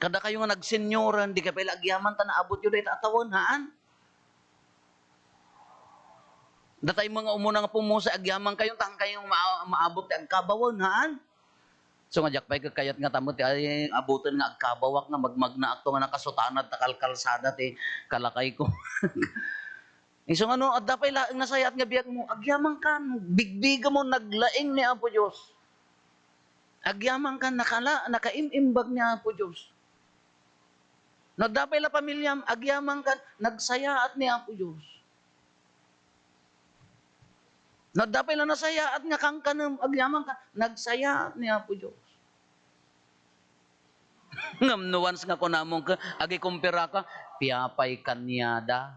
Kadakayo nga nagsenioren, dikay pay la agyaman ta naabutyo dayta a tawen, haan? Datay met nga umuna nga pummusay, agyamankayo, ta haankayo ma-, maabut ti agkabawen, haan? So nga diak pay ket kayat nga tammet ti ay abuten nga agkabawak nga magmagnaakto nga nakasutanad ta kalkalsada ti kalakayko. Isu nga no, adda pay laeng nasayaat nga biagmo, agyamankan, bigbigemon, naglaing ni Apo Dios. Agyamankan, nakala-, nakaim-imbag ni Apo Dios. No, adda pay la pamiliam, agyamankan, nagsayaat ni Apo Dios. No, adda pay la nasayaat nga kankanem, agyamankan, nagsayaat ni Apo Dios. Ngem no once nga kunamon ket agikumpiraka, piapay kaniada.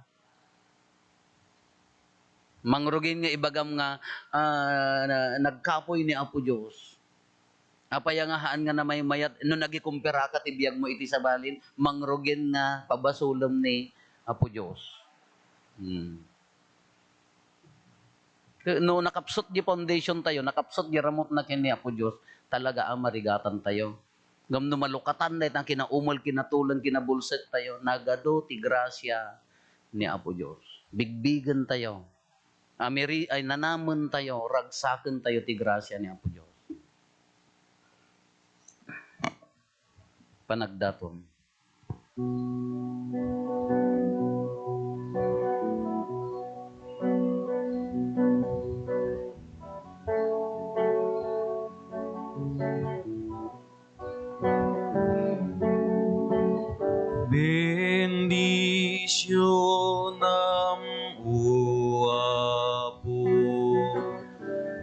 Mangrugin nga ibagam nga, ah, na, nagkapoy ni Apo Dios. Apay nga haan nga namaymayat no nagikumpiraka ti biagmo iti sabalin, mangrugin nga pabasolem ni Apo Dios. Hmm. No nakapsut di foundation tayo, nakapsut di ramutna ken ni Apo Dios, talaga a marigatan tayo. Ngem no malukatan dayta kinaumel, kinatuleng, kinabulsek tayo, nagadu ti grasia ni Apo Dios. Bigbigen tayo. Amiri-, ay, nanamen tayo, ragsaken tayo ti grasia ni Apo Dios. Panagdaton. Bendisionam, O Apo,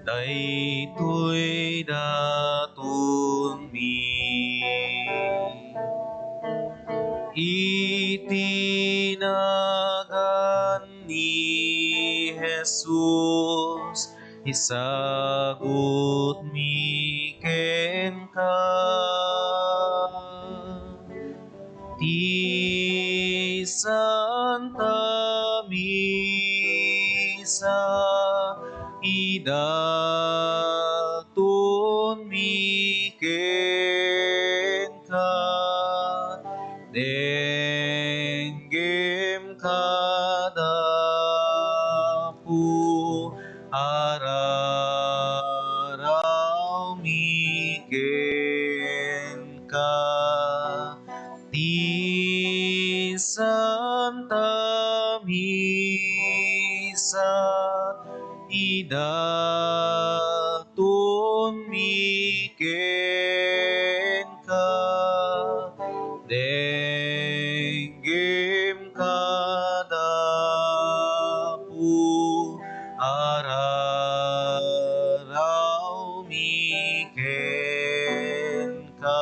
daytoy datonmi. Iti nagan ni Jesus, isagutmi kenka ti Santa Misa, idatonmi kenka. Denggem kada Apo, ararawmi kenka. Ti Santa Misa, idatonmi kenka. Denggem kada Apo, ararawmi kenka.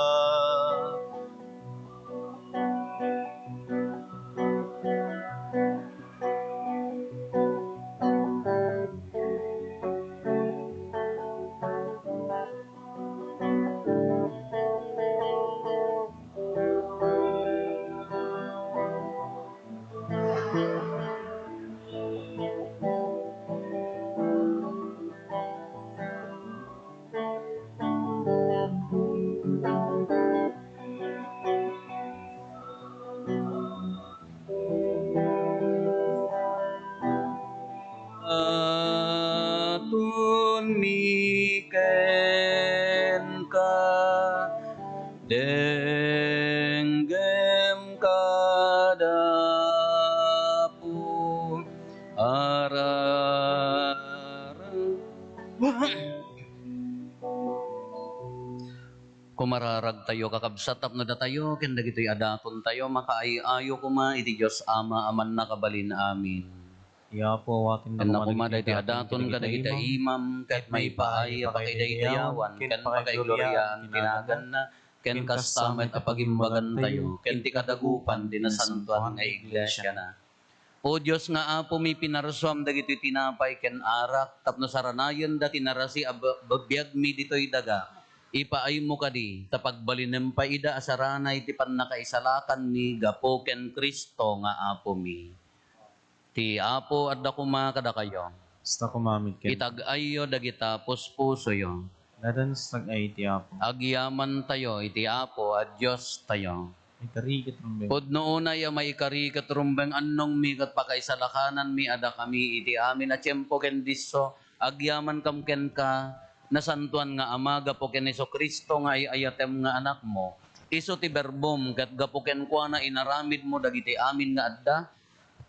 Atonmi kenka, denggem kada Apo, arara. Kumararagtayo, kakabsat, tapno datayo ken dagitoy a datontayo makaay-ayo koma iti Dios Ama a Mannakabalin. Amen. Ti Apo, awatenna koma daytoy a daton kadagiti imam, ket maipaay a pakaidayawan ken pakaigloriaan ti naganna, ken kasta met a pagimbagantayo ken ti kadagupan ti nasantoan nga iglesiana. O Dios nga Apomi, pinarsuam dagitoy tinapay ken arak tapno saranayenda ti narasi a b-, biagmi ditoy daga. Ipaaymo kadi ta pagbalinem pay ida a saranay ti pannakaisalakanmi gapu ken Cristo nga Apomi. Ti Apo adda koma kadakayo. Kasta koma met kenka. Itag-ayyo dagita puspusoyo. Adda dagita tag-ay iti Apo. Agyamantayo iti Apo a Diostayo. Maikari ket rumbeng. Pudno unay a maikari ket rumbeng, annongmi ket pakaisalakananmi a dakami iti amin a tiempo ken disso, agyamankam kenka, nasantoan nga Ama, gapu ken Jesu-Cristo nga ay-ayatem nga Anakmo. Isu ti Berbom, ket gapu kenkuana inaramidmo dagiti amin nga adda.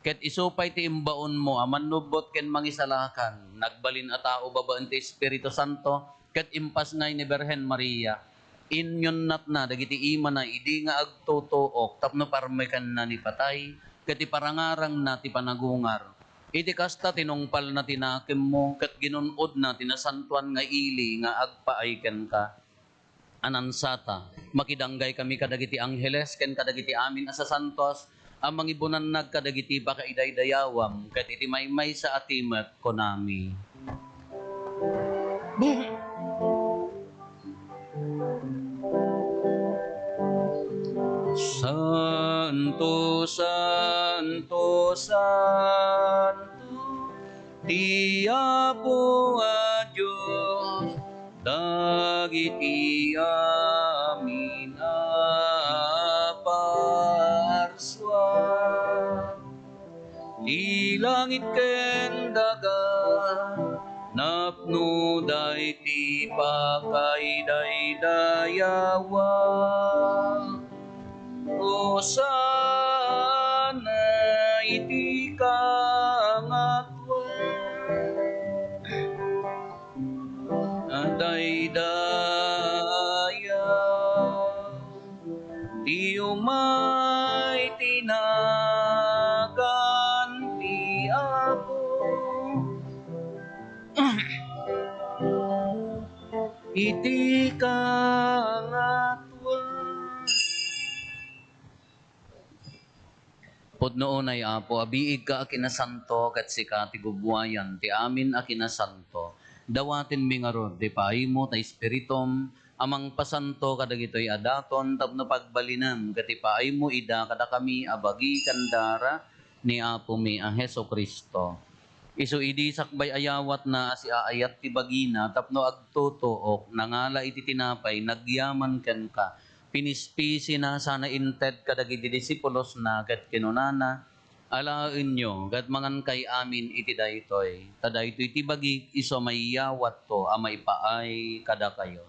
Ket isu pay ti imbaonmo a mannubbot ken mangisalakan, nagbalin a tao babaen ti Espiritu Santo, ket impasngay ni Birhen Maria. Inyunnatna dagiti imana idi nga agtutuok tapno parmekenna ni patay, ket iparangarangna ti panagungar. Iti kasta, tinungpalna ti nakemmo, ket ginun-odna ti nasantoan nga ili nga agpaay kenka. Anansata, makidanggay kami kadagiti angheles ken kadagiti amin a sasantos a mangibunannag kadagiti pakaidaydayawam, ket iti maymaysa a timek kunami: Santo, santo, santo, ti Apo a Dios, dagiti amin a parsua, ti langit ken daga, napnoda iti pakaidaydayawam. Hosanna iti kangatoan a daydayaw. Ti umay ti nagan ti Apo iti kangatoan. Pudno unay, Apo, a biigka a kinasanto, ket sika ti gubbuayan ti amin a kinasanto. Dawatenmi ngarud ti paaymo ta Espiritum a mangpasanto kadagitoy a daton tapno pagbalinem ket ipaaymo ida kadakami a bagi ken dara ni Apomi a Jesu-Cristo. Isu idi sakbay a yawatna a siaayat ti bagina tapno agtutuok, nangala iti tinapay, nagyaman kenka, pinispisina sana inted kadagiti disipulosna ket kinunana: Alaenyo ket mangankay amin iti daytoy, ta daytoy ti bagik isu a maiyawatto a maipaay kadakayo.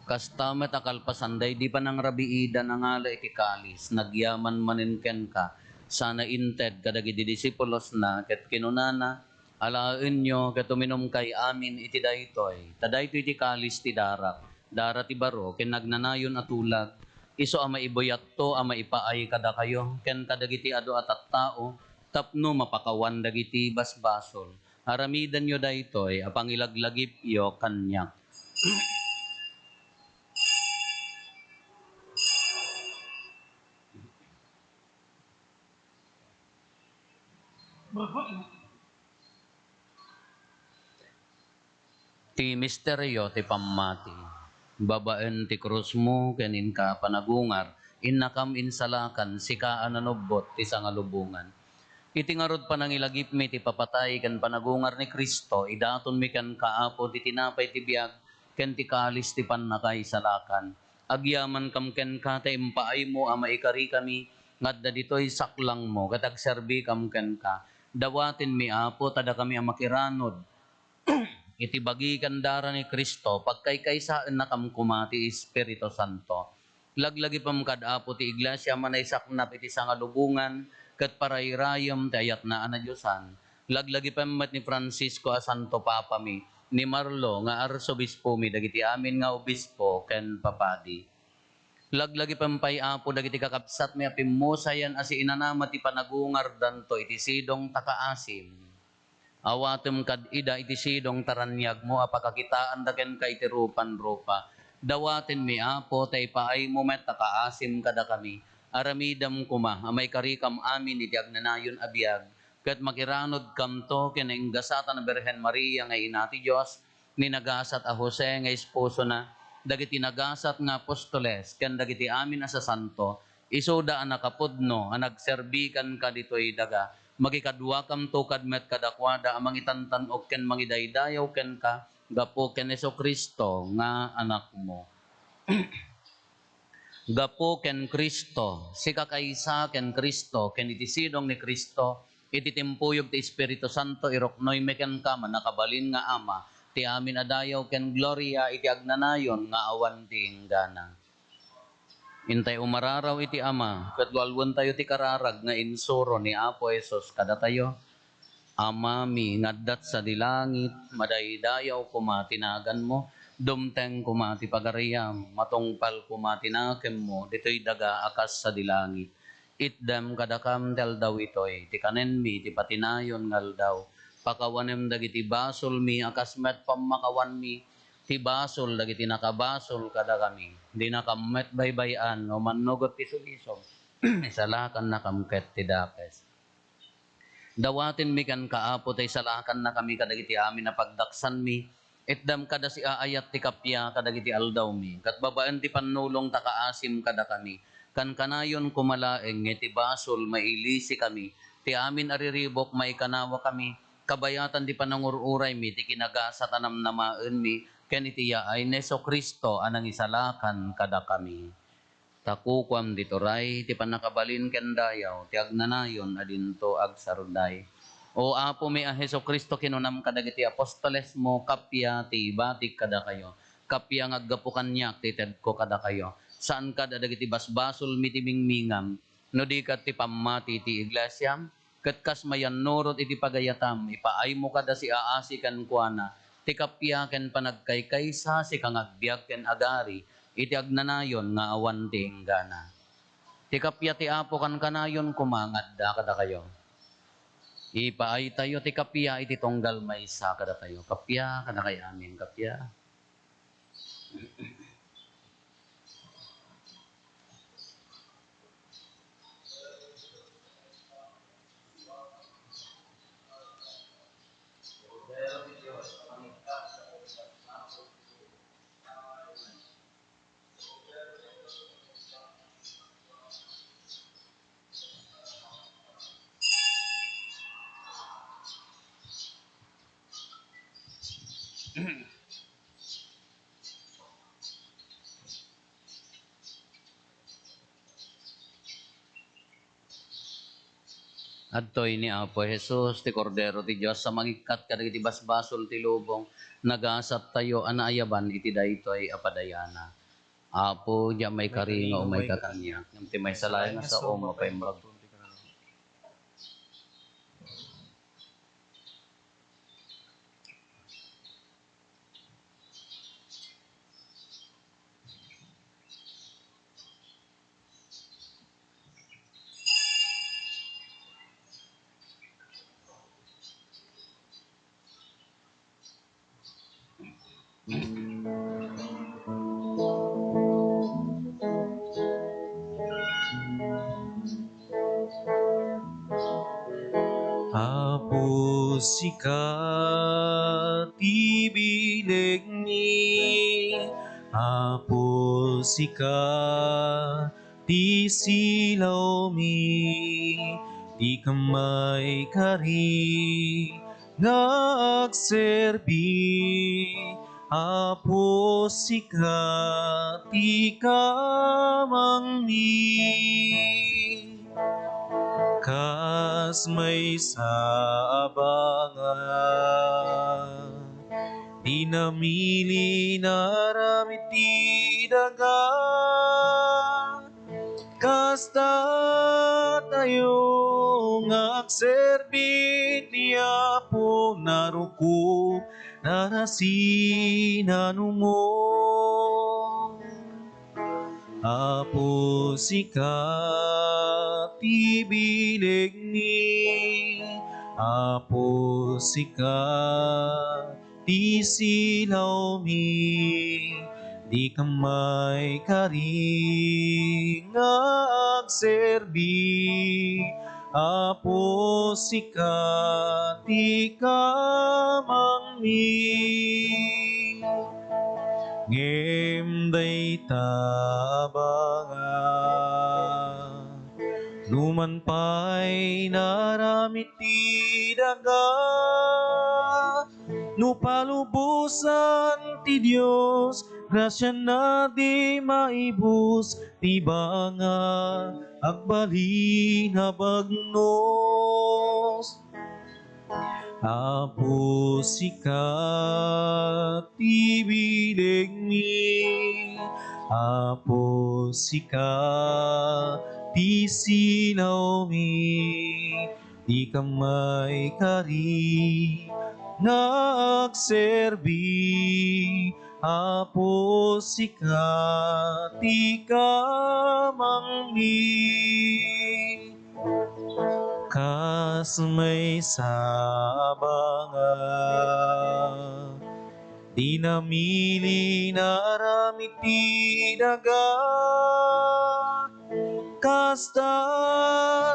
Kasta met a kalpasan daydi panangrabiida, nangala iti kalis, nagyaman manen kenka, sana inted kadagiti disipulosna, ket kinunana: Alaenyo ket uminumkay amin iti daytoy, ta daytoy ti kalis ti darak, dara ti baro ken nagnanayon a tulag, isu a maibuyatto a maipaay kadakayo ken kadagiti adu a tattao tapno mapakawan dagiti basbasol. Aramidenyo daytoy a pangilaglagipyo kaniak. Ti misterio ti pammati. Babaen ti krusmo ken inka panagungar, innakam insalakan, sika a nanubbot ti sangalubongan. Iti ngarud panangilagipmi ti papatay ken panagungar ni Cristo, idatonmi kenka, Apo, ti tinapay ti biag ken ti kalis ti pannakaisalakan. Agyamankam kenka ta impaaymo a maikarikami nga adda ditoy saklangmo ket agserbikam kenka. Dawatenmi, Apo, ta dakami a makiranod iti bagi ken dara ni Cristo, pagkaykaysaennakam koma ti Espiritu Santo. Laglagipem kad Apo ti Iglesia a manaysaknap iti sangalubongan ket parayrayem ti ayatna a nadiosan. Laglagipem met ni Francisco a Santo Papami, ni Marlo nga Arsobispomi, dagiti amin nga obispo ken papadi. Laglagipem pay, Apo, dagiti kakabsatmi a pimmusayan a siinanama ti panagungardanto iti sidong ta kaasim. Awatem kad ida iti sidong ta raniagmo a pakakitaanda kenka iti rupan-rupa. Dawatenmi, Apo, ta ipaaymo met ta kaasim kadakami. Aramidem koma a maikarikam amin iti agnanayon a biag, ket makiranodkamto ken nainggasatan a Birhen Maria nga Ina ti Dios, ni nagasat a Jose nga esposona, dagiti nagasat nga apostoles, ken dagiti amin a sasanto, isuda a nakapudno a nagserbi kenka ditoy daga. Makikaduakamto kad met kadakuada a mangitantan-ok ken mangidaydayaw kenka gapu ken Jesu-Cristo nga Anakmo. Gapu ken Cristo, sika kaysa ken Cristo, ken iti sidong ni Cristo, iti timpuyog ti Espiritu Santo, iruknoymi kenka, mannakabalin nga Ama, ti amin a dayaw ken gloria iti agnanayon nga awan ti inggana. Intay umararaw iti Ama, ket lualuentayo ti kararag nga insuro ni Apo Jesus kadatayo. Amami nga adda sadi langit, madaydayaw koma ti naganmo, dumteng koma ti pagariam, matungpal koma ti nakemmo ditoy daga a kas sadi langit. Itdem kadakam ti aldaw itoy ti kanenmi ti patinayon nga aldaw. Pakawanem dagiti basolmi a kas met pammakawanmi ti basol dagiti nakabasol kadakami. Dinakam met baybay-an no mannugot ti sulisog, isalakannakam ket ti dakes. Dawatenmi kenka, Apo, ta isalakannakami kadagiti amin a pagdaksanmi. Itdem kada siaayat ti kappia kadagiti aldawmi, ket babaen ti pannulong ta kaasim kadakami. Kankanayon koma laeng nga iti basol mailisikami, ti amin a riribuk maikanawakami, kabayatan ti panangur-uraymi ti kinagasat a namnamaenmi, ken iti yaay ni Jesu-Cristo a nangisalakan kadakami. Ta kukuam ditoray ti pannakabalin ken dayaw ti agnanayon a dinto agsarday. O Apomi a Jesu-Cristo, kinunam kadagiti apostolesmo, kappia ti ibatik kadakayo, kappia nga aggapu kaniak ti itedko kadakayo. Saan kad a dagiti basbasolmi ti mingmingam, no di ket ti pammati ti iglesiam? Ket kas mayannurot iti pagayatam, ipaaymo kada siaasi kenkuana ti kappia ken panagkaykaysa, sika nga agbiag ken agari iti agnanayon nga awan ti inggana. Ti kappia ti Apo kankanayon koma nga adda kadakayo. Ipaaytayo ti kappia iti tunggal maysa kadatayo. Kappia kadakayo amin, kappia. Adtoy ni Apo Jesus, ti Kordero ti Dios a mangikkat kadagiti basbasol ti lubong. Nagasattayo a naayaban iti daytoy a padayana. Apo, diak maikari nga umayka kaniak, ngem ti maysa laeng a sao mapaimbag. Apo, sika ti bilegmi. Apo, sika ti silawmi, ti maikari nga agserbi. Apo, sika ti kamangmi. Kas maysa a banga, ti namili nga aramid ti daga. Kasta tayo nga agserbi ti Apo, narukop, narasi, nanumong. Apo, sika ti bilegmi. Apo, sika ti silawmi, dika maikari nga agserbi. Apo, sika ti kamangmi. Ngem dayta a banga, numan pay naaramid ti daga, no palubosan ti Dios, grasiana di maibus ti banga, agbalin a bagnos. Apo, sika ti bilegmi. Apo, sika ti silawmi. Dika maikari nga agserbi. Apo, sika ti kamangmi. Kas maysa a banga, di namili nga aramid ti daga. Kasta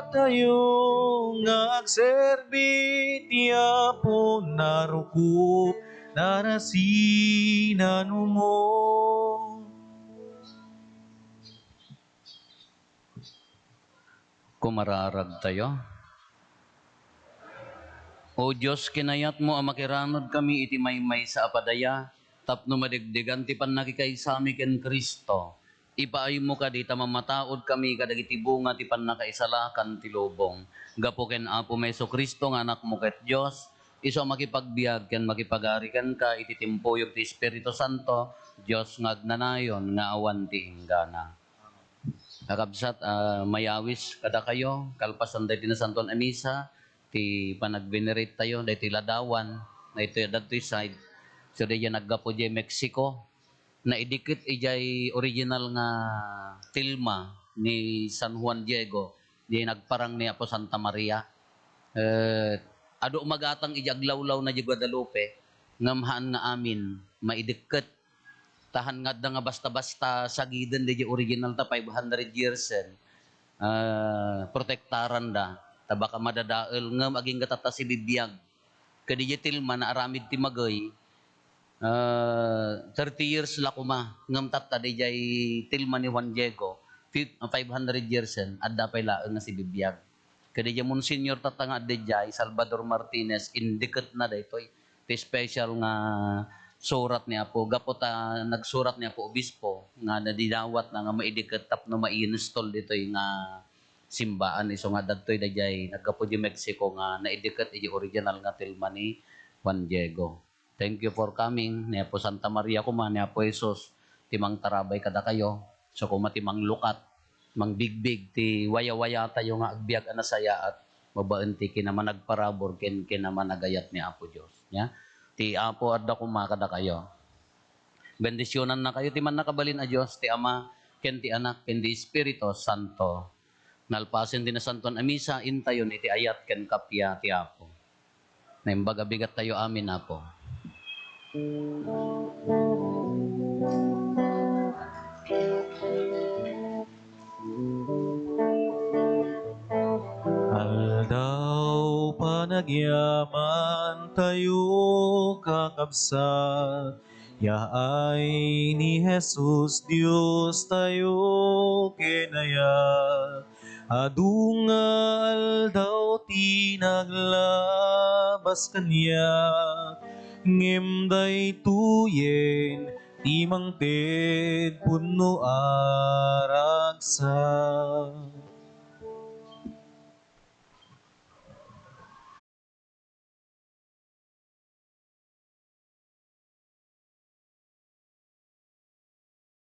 tayo nga agserbi ti Apo, narukop, narasi, nanumo. Kumararag tayo. O Dios, kinayatmo a makiranudkami iti maymaysa a padaya tapno madegdegan ti pannakikaysami ken Cristo. Ipaaymo kadi ta mamataudkami kadagiti bunga ti pannakaisalakan ti lubong. Gapu ken Apomi Jesu-Cristo nga Anakmo ket Dios, isu a makipagbiag ken makipagari kenka iti timpuyog ti Espiritu Santo, Dios nga agnanayon nga awan ti inggana. Kakabsat, ah, mayawis kadakayo, kalpasan daytoy nasantoan a misa, ti panag-venerate tayo, daytoy ladawan, daytoy, daytoy side. So, daydiay naggapu diay Mexico, naidikit idiay original nga tilma ni San Juan Diego, diay nagparang ni Apo Santa Maria. Eh, adu magatang idiay aglawlawna diay Guadalupe, ngem haan nga amin, maidikket. Ta haan nga adda nga basta-basta sagiden daydiay original ta five hundred years en, ah, protektaranda. Ta baka madadael ngem agingga tatta sibibiag. Ket daydiay tilma naaramid ti magey, ah, thirty years la koma ngem tatta daydiay tilma ni Juan Diego, fif-, five hundred years en, adda pay laeng nga sibibiag. Ket daydiay Monsignor tatta nga adda idiay, Salvador Martinez, indiketna daytoy ti special nga surat ni Apo. Gapu ta nagsurat ni Apo Obispo nga nadinawatna nga maidiket tapno ma-install ditoy nga simbaan, isu nga adda daytoy daydiay naggapu di Mexico nga naidiket iti original nga tilma ni Juan Diego. Thank you for coming. Ni Apo Santa Maria koma, ni Apo Jesus ti mangtarabay kadakayo. Isu koma ti manglukat, mangbigbig ti wayawayatayo nga agbiag a nasayaat babaen ti kinamanagparabur ken kinamanagayat ni Apo Dios. Nia, ti Apo adda koma kadakayo. Bendisionannakayo ti Mannakabalin a Dios, ti Ama, ken ti Anak, ken ti Espiritu Santo. Nalpasen ti nasantoan a misa, intayon iti ayat ken kappia ti Apo. Naimbag a bigattayo amin, Apo. Aldaw panagyamantayo, kakabsat, yaay ni Jesus Diostayo ken ayat. Adu nga aldaw ti naglabas kaniak, ngem daytoyen ti mangted pudno a ragsak.